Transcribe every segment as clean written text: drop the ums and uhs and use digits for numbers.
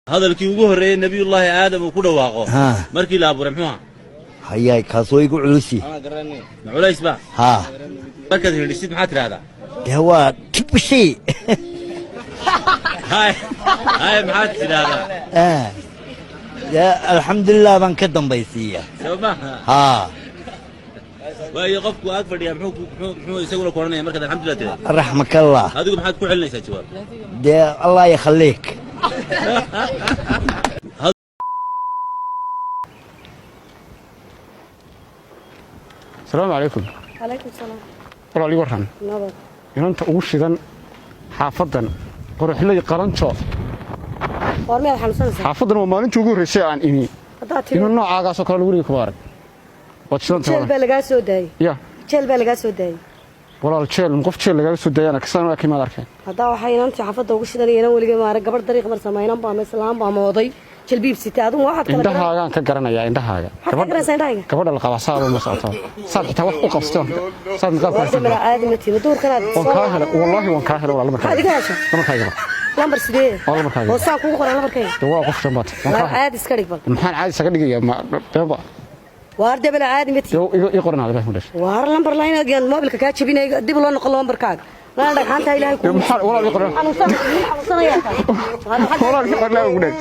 Hadalkii ugu horreeyey Nabiyullaahi Aadam uu ku dhawaaqo Haa. markii la abuuray muxuu ahaa? Hayaay, kaas waa igu culusi. Ma culays ba? Haa. Markaad hindhisid maxaad tidhahdaa? Dee waa tibshi. Hay hay, maxaad tidhahdaa? Dee alxamdulilah baan ka dambaysiiya. Soo maha? Haa. Waayo, qofku ag fadhiyaa muxuu isaguna ku odhanaya markaad alxamdulilah tidhahdo? Raxmakallah. Adigu maxaad ku celinaysaa jawaab? Dee allah yakhaliik. Asalaamu calaykum. Calaykum salaam. Walaal, ii warran. Nabad. Inanta ugu shidan xaafaddan, qoraxley qalanjo. War miyaad xanuunsanaysaa? Xaafaddan waa maalintii ugu horreysay aan imi. Haddaad tiri Inan noocaagaasoo kale weliga kuma arag, waad shidanta. Jeel baa lagaa soo daayey. Ya? Jeel baa lagaa soo daayey. Walaal, jeel qof jeel lagaaga soo daayana kasaan waa kimaad arkeen. Haddaa waxaa inantii xaafadda ugu shidanaya inan weligay maarag, gabadh dariiq marsa inan baa ama islaam baa mooday jalbiib sita, adigu waxaad kala garan. Indhahaagaan ka garanayaa, indhahaaga. Maxaad ka garanaysaa indhahayga? Gabadha la qabaa saaba ma socoto, saad xitaa wax u qabsato saad niqaabka. Warda mala caadi ma tiima duurkanaad. Waan kaa helay, wallaahi waan kaa helay walaal. Maxaad iga Markaaga heshay? Lambarkaaga ba. Lambar sidee? Waa lambarkaaga. Oo saan kugu qoran lambarkayga? Dee waa qof shan baad, waan Waar kaa helay. caadi iska dhig bal. Maxaan caadi isaga dhigayaa? Ma beenba? Waar dee mala caadi ma tiima. Dee ii qoran hadda ma dhashay. Waar lambar lahayn moobilka kaa jabinay, dib loo noqon lambarkaaga lana dhagxaanta Ilaahay ku Dee maxaan walaal ii qoran? Xanuunsan xanuunsanaya. Walaal, ii qoran ugu dheer,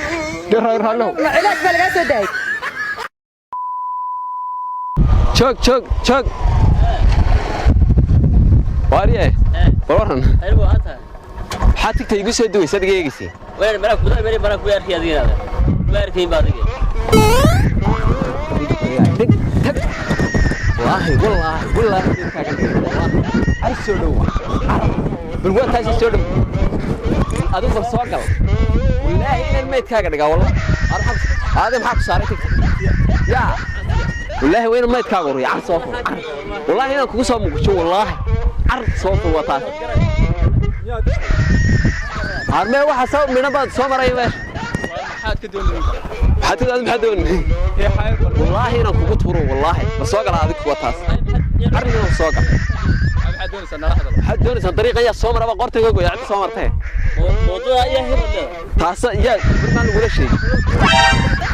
dee raallow. Cilaaj baa lagaa soo daayey. Joog, joog, joog! Waarye, bal warran. Maxaad tigta igu soo duwaysa adiga eegaysa? Tag, tag! Wallaahi, wallaahi, wallaahi, wallaahi, ar soo dhow, bal waa taasi, soo dhow adigu, bal soo gal. Wallaahi inaan maydkaaga dhigaa, wallah. Aade, maxaa ku saaray tigta? Yaa, wallaahi waa inaan maydkaaga uriya. Car soo fur, car! Wallaahi inaan kugu soo muqsho, wallaahi. Car soo fur, waa taas. Armee waxa soo midho baad soo maraya meesha? Maxaad ka maxaad doonay? Wallaahi inaan kugu tuuro, wallaahi. Ma soo gala adigu, waa taas. Arrin soo gal. Maxaad doonaysaa? Dariiqa ayaa soo maraba, qortayga goya, cid soo martay. Taasa yaa birmaan lagula sheegay.